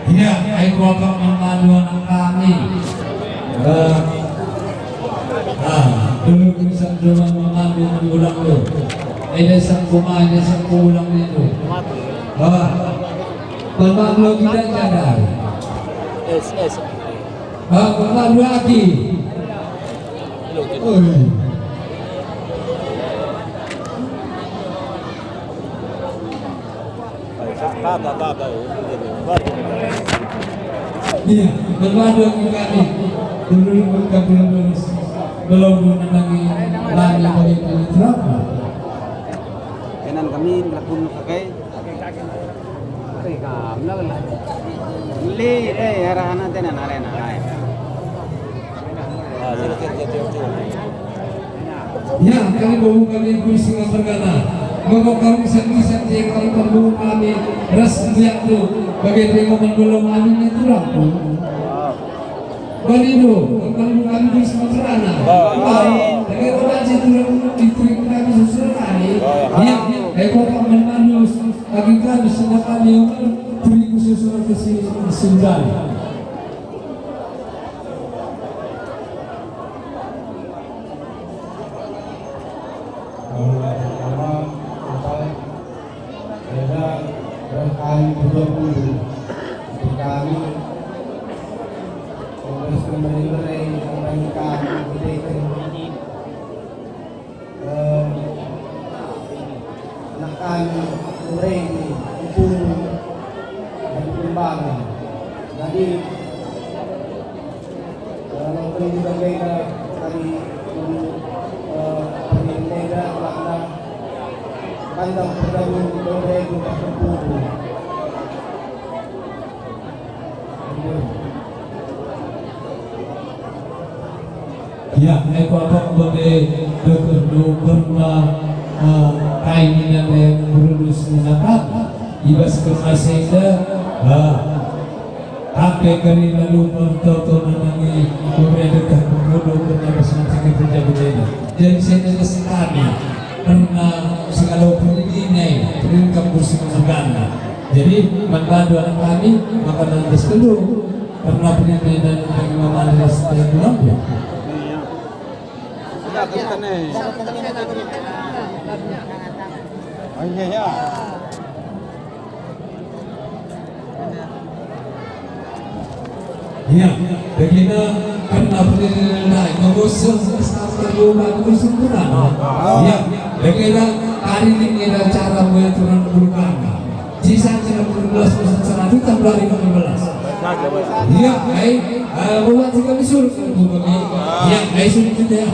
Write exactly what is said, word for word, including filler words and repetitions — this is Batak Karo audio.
Iya, ai kuakap memandu anak kami. Eh, ah, dulu bisa dulu memandu menggulang tu. Ini sangku ma, ini sangku ulang itu. Ah, memandu kita jaga. Ah, memandu lagi. Oi. Iya, berbadu kami. Dulu kami terus belum menangi lagi bagi kami terang. Kenan kami melakukan pakai. Pakai kam lah. Le, le, arah anak tenan arena. Ya, kami bawa kami puisi mergana. Maka kami saksi-saksi kami perlu kami ras biak tu bagi terima mendolo kami ni turang tu. Balindo, perlu kami puisi mergana. Bagi orang si turang diterima kami sesuai kami. Ya, eko kami manus bagi kami senang kami turi khusus orang kesi sendal. Kalau pertama, apa, eda berkali dua puluh. Kami, Kongres Kemereng-mereng, Kemereng kami, Kemereng. Eh, anak kami, Ureni, Empuru, dan Kembangan. Jadi, eh, kalau perlu berbeda dari, eh, perlu beda makna kandang pergabung berbeda Empuru. Ya, eko apa bage dokter dokter ma, eh, kai nina me berulus nina kata. I bas kemasa enda, eh, ate kari lalu pertoto nanangi, kemudian dekah pemudu kerja bersama kita kerja berbeda. Jadi saya nanya sekali, pernah segala pun ini, pernah kampus segala. Jadi, man bandu anak kami, maka nanti dulu. Pernah punya medan bagi mama ras dalam bulan. Iya. Sudah kita nih. Oh iya ya. Iya, begini pernah punya medan mengusung starter rumah mengusung kurang. Iya, begini hari ini ada cara mengatur bulan. Sisa kira puluh belas persen seratus tambah lima belas. Iya, baik. Eh, buat tiga besur. Iya, baik, sudah kita ya.